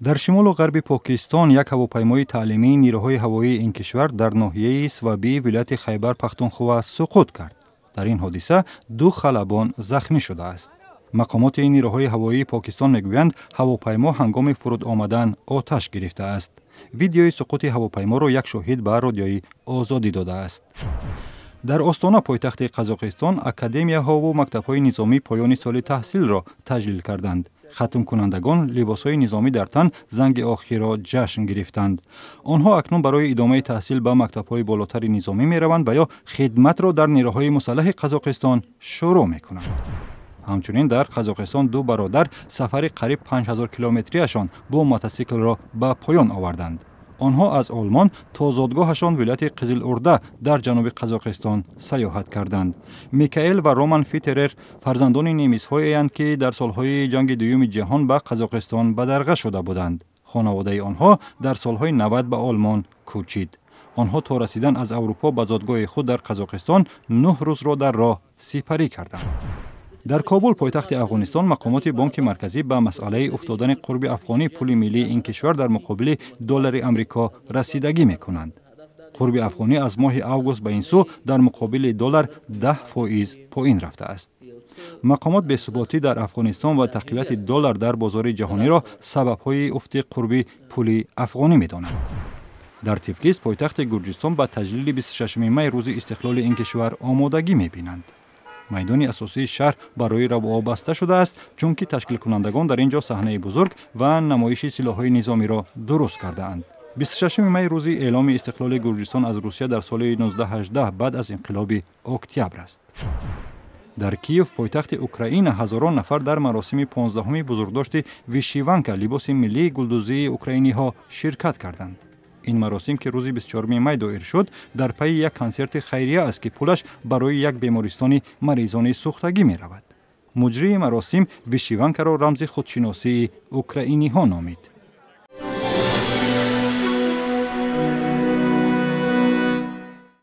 Дар шимолу ғарби Покистон як ҳавопаймои таълимии нирӯҳои ҳавоии ин кишвар дар ноҳияи Свабии вилояти Хайбар Пахтунхува суқут кард. Дар ин ҳодиса ду халабон захмӣ шудааст. Мақомоти нирӯҳои ҳавоии Покистон мегӯянд, ҳавопаймо ҳангоми фуруд омадан оташ гирифтааст. Видеои суқути ҳавопайморо як шоҳид ба Радиои Озодӣ додааст. Дар Остона, пойтахти Қазоқистон, академияҳову мактабҳои низомӣ поёни соли таҳсилро таҷлил карданд. Хатмкунандагон либосҳои низомӣ дар тан занги охирро ҷашн гирифтанд. Онҳо акнун барои идомаи таҳсил ба мактабҳои болотари низомӣ мераванд ва ё хидматро дар нерӯҳои мусаллаҳи Қазоқистон шурӯъ мекунанд. Ҳамчунин дар Қазоқистон ду бародар сафари қариб 5000 километрияшон бо мотосиклро ба поён оварданд. Онҳо аз Олмон то зодгоҳашон, вилояти Қизилурда дар ҷануби Қазоқистон, сайёҳат карданд. Микаэл ва Роман Фитерер фарзандони немисҳоеянд, ки дар солҳои ҷанги дуюми ҷаҳон ба Қазоқистон бадарға шуда буданд. Хонаводаи онҳо дар солҳои 90 ба Олмон кӯчид. Онҳо то расидан аз Аврупо ба зодгоҳи худ дар Қазоқистон 9 рӯзро дар роҳ сипарӣ карданд. Дар Кобул, пойтахти Афғонистон, мақомоти Бонки Марказӣ ба масъалаи уфтодани қурби афғонӣ, пули миллии ин кишвар, дар муқобили доллари Амрико расидагӣ мекунанд. Қурби афғонӣ аз моҳи август ба ин сӯ дар муқобили доллар 10% поин рафтааст. Мақомот бесуботӣ дар Афғонистон ва тақвияти доллар дар бозори ҷаҳониро сабабҳои уфти қурби пули афғонӣ медонанд. Дар Тифлис, пойтахти Гурҷистон, ба таҷлили 26 май, рӯзи истиқлоли ин кишвар, омодагӣ мебинанд. Майдони асосии шаҳр барои равуо баста шудааст, чунки ташкилкунандагон дар ин ҷо саҳнаи бузург ва намоиши силоҳҳои низомиро дуруст кардаанд. 26 май рӯзи эъломи истиқлоли Гурҷистон аз Русия дар соли 1918, баъд аз инқилоби Октябр аст. Дар Киев, пойтахти Украина, ҳазорон нафар дар маросими 15-уми бузургдошти вишиванка, либоси миллии гулдӯзии украиниҳо, ширкат карданд. Ин маросим, ки рӯзи 24 май доир шуд, дар пайи як консерти хайрия аст, ки пулаш барои як бемористони маризони сӯхтагӣ меравад. Муҷрии маросим вишиванкаро рамзи худшиносии украиниҳо номид.